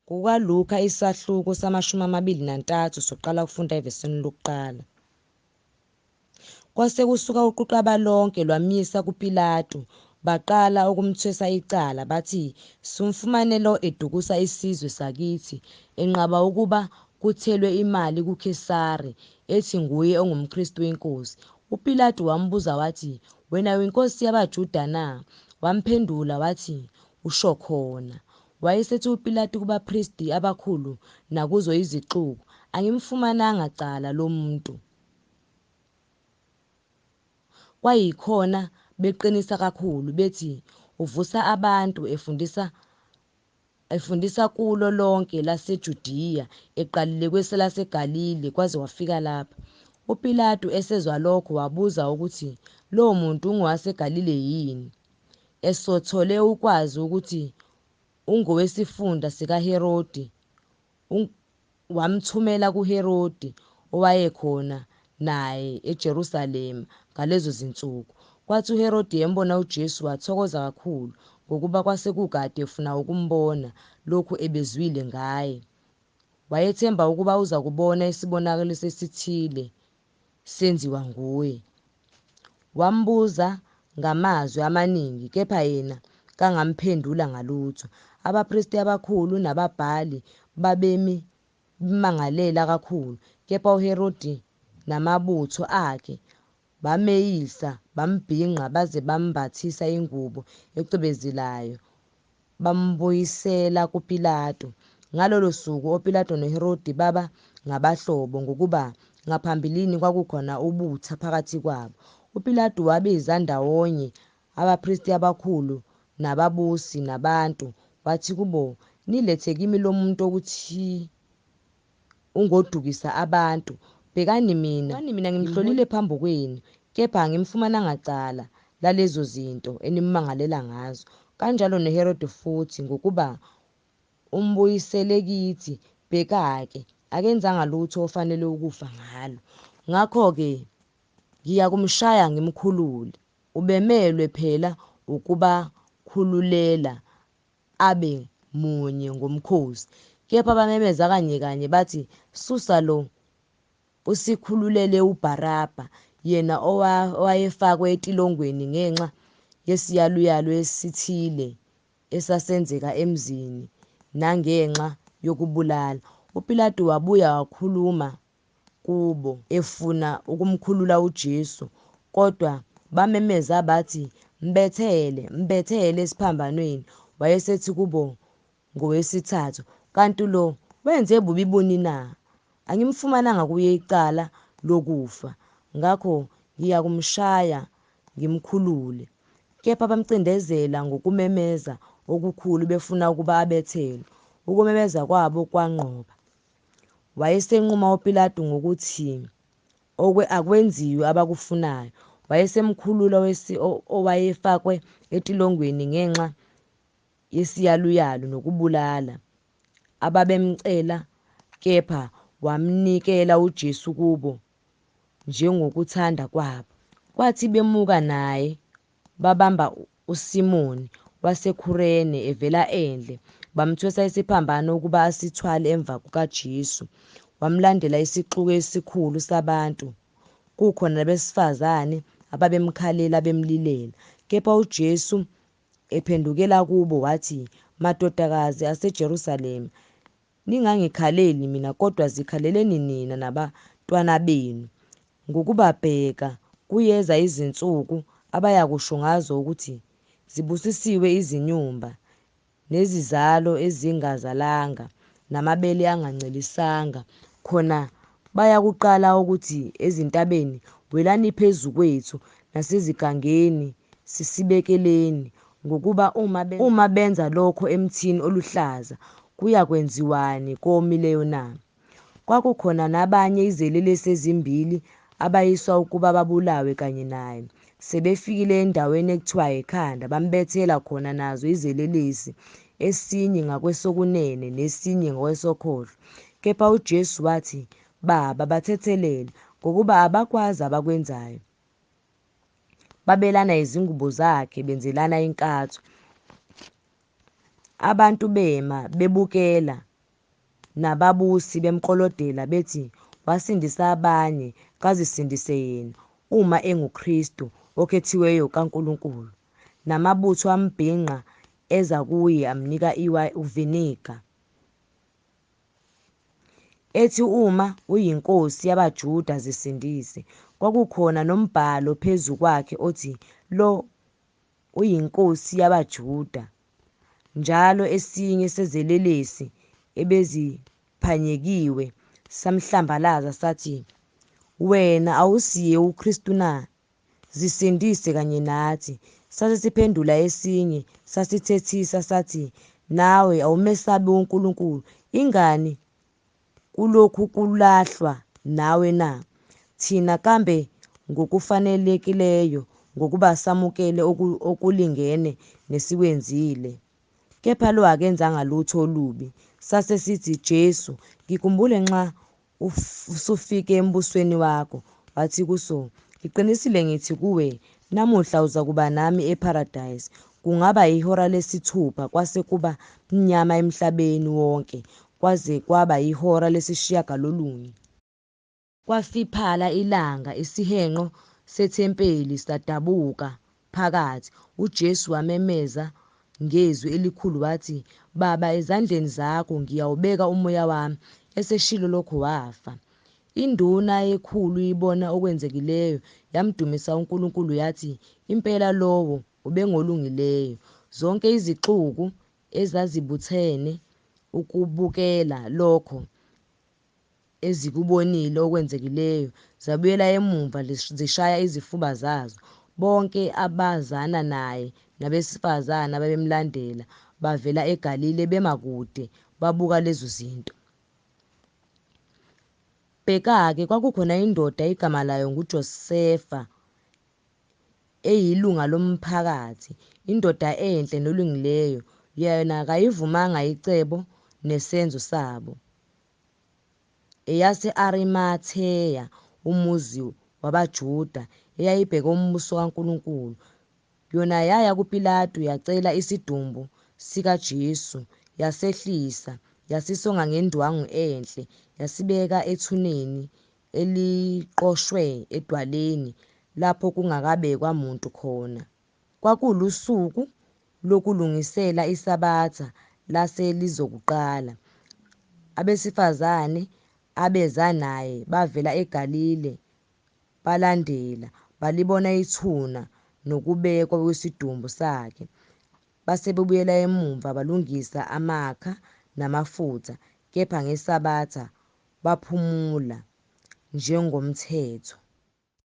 KukaLuka isahluko sama-23 soqala ukufunda evesini lokuqala. Kwase kusuka uquqaba lonke lwamyisa kuPilatu, baqala ukumthwesa icala, bathi, Simfumane lo edukusa isizwe sakithi, enqaba ukuba kuthelwe imali kuKhesari, ethi nguye ongumKristu inkosi. UPilatu wambuza wathi, Wena uyinkosi yabaJuda na? Wamphendula wathi, Usho khona. Wayesethi uPilatu kubapristi abakhulu nakuzo izixuku, Angimfumananga cala lo muntu. Kwayikhona beqinisa kakhulu, bethi, Uvusa abantu, efundisa efundisa kulo lonke laseJudiya, eqalile kwelaseGalile kwaze kwafika lapha. UPilatu esezwa lokho wabuza ukuthi lowo muntu ungowaseGalile yini. Esothole ukwazi ukuthi ungowesifunda sikaHerodi, wamthumela kuHerodi owayekhona naye eJerusalema ngalezo zinsuku. Kwathi uHerodi embona uJesu wathokoza kakhulu, ngokuba kwase kukade efuna ukumbona, lokhu ebezwile ngaye. Wayethemba ukuba uzakubona isibonakaliso esithile senziwa nguye. Wambuza ngamazwi amaningi, kepha yena kangamphendula ngalutho. Abapristi abakhulu nababhali babemi bemmangalela kakhulu. Kepha uHerodi namabutho akhe bameyisa, bambhinqa, baze bambathisa ingubo ecwebezelayo, bambuyisela kuPilatu. Ngalolo suku oPilato noHerodi baba ngabahlobo, ngokuba ngaphambilini kwakukhona ubutha phakathi kwabo. UPilatu wabiza ndawonye abapristi abakhulu nababusi nabantu, wathi kubo, Nilethe kimi lo muntu okuthi ungodukisa abantu. Bhekani mina, mina ngimhlolile phambi kwenu, kepha angimfumananga cala lalezo zinto enimmangalela ngazo. Kanjalo noHerode futhi, ngokuba umbuyisele kithi, bheka-ke, akenzanga lutho ofanele ukufa ngalo. Ngakho-ke ngiyakumshaya ngimkhulule. Ubemelwe phela ukubakhululela abe munye ngomkhosi. Kepha bamemeza kanyekanye bathi, Susa lo, usikhululele uBharaba, yena owayefakwe etilongweni ngenxa yesiyaluyalu esithile esasenzeka emzini nangenxa yokubulala. UPilatu wabuya wakhuluma kubo, efuna ukumkhulula uJesu, kodwa bamemeza bathi, Mbethele, mbethele esiphambanweni. Wayesethi kubo ngowesithathu, Kanti lo wenze bubi buni na? Angimfumananga kuye icala lokufa, ngakho ngiyakumshaya ngimkhulule. Kepha bamcindezela ngokumemeza okukhulu befuna ukuba abethelwe. Ukumemeza kwabo kwanqoba. Wayesenquma uPilatu ngokuthi akwenziwe abakufunayo. Wayesemkhulula owayefakwe etilongweni ngenxa yesiyaluyalu nokubulala, ababemcela, kepha wamnikela uJesu kubo njengokuthanda kwabo. Kwathi bemuka naye, babamba uSimoni waseKhurene evela endle, bamthwesa isiphambano ukuba asithwale emva kukaJesu. Wamlandela isixuku esikhulu sabantu, kukhona nabesifazane ababemkhalela bemlilela. Kepha uJesu ephendukela kubo wathi, Madodakazi aseJerusalema, ningangikhaleli mina, kodwa zikhaleleni nina nabantwana benu. Ngokuba bheka, kuyeza izinsuku abayakusho ngazo ukuthi, Zibusisiwe izinyumba, nezizalo ezingazalanga, namabele angancelisanga. Khona bayakuqala ukuthi ezintabeni, Welani phezu kwethu, nasezigangeni, Sisibekeleni. Ngokuba uma benza lokho emthini oluhlaza, kuyakwenziwani kowomileyo na? Kwakukhona nabanye izelelesi ezimbili abayiswa ukuba babulawe kanye naye. Sebefikile endaweni ekuthiwa eKhanda, bambethela khona nazo izelelesi, esinye ngakwesokunene nesinye ngakwesokhohlo. Kepha uJesu wathi, Baba, bathethelele, ngokuba abakwazi abakwenzayo. Babelana izingubo zakhe, benzelana inkatho. Abantu bema bebukela. Nababusi bemklolodela, bethi, Wasindisa abanye, kazisindise yena, uma enguKristu, okhethiweyo kaNkulunkulu. Namabutho ambhinqa, eza kuye amnika uviniga. Ethi, Uma uyinkosi yabaJuda, zisindise. Kwakukhona nombhalo phezu kwakhe othi, Lo uyiNkosi yabaJuda. Njalo esinye sezelelesi ebeziphanyekiwe samhlambalaza sathi, Wena awusiye uKristu na? Zisindise kanye nathi. Sase siphendula esinye, sasithethisa sathi, Nawe awumesabi uNkulunkulu, ingani kulokhu kulahlwa nawe na? Thina kambe ngokufanelekileyo, ngokuba samukele okulingene nesikwenzile. Kepha lo akenzanga lutho olubi. Sase sithi, Jesu, ngikhumbule nxa usufike embusweni wakho. Wathi kuso, Ngiqinisile ngithi kuwe, namuhla uzakuba nami eParadise. Kungaba yihora lesithupha, kwase kuba mnyama emhlabeni wonke kwaze kwaba yihora lesishiyagalolunye. Kwafiphala ilanga, isihenqo sethempeli sadabuka phakathi. UJesu wamemeza ngezwi elikhulu wathi, Baba, ezandleni zakho ngiyawubeka umoya wami. Eseshilo lokho wafa. Induna yekhulu ibona okwenzekileyo, yamdumisa uNkulunkulu, yathi, Impela lowo ubengolungileyo. Zonke izixuku ezazibuthene ukubukela lokho ezikubonile okwenzekileyo, zabuyela emuva zishaya izifuba zazo. Bonke abazana naye nabesifazane ababemlandela bavela eGalile bema kude, babuka lezo zinto. Bheka-ke, kwakukhona indoda igama layo nguJosefa, eyilunga lomphakathi, indoda enhle nolungileyo, yona kayivumanga icebo nesenzo sabo. Eyase-Arimatheya, umuzi wabaJuda, eyayibheke umbuso kaNkulunkulu. Yona yaya kuPilatu, yacela isidumbu sikaJesu. Yasehlisa, yasisonga ngendwangu enhle, yasibeka ethuneni eliqoshwe edwaleni, lapho kungakabekwa muntu khona. Kwakulusuku lokulungisela iSabatha lase lizokuqala. Abesifazane abeza naye bavela eGalile balandela, balibona ithuna nokubekwa kwesidumbu sakhe. Base bebuyela emuva balungisa amakha namafutha, kepha ngeSabatha baphumula njengomthetho.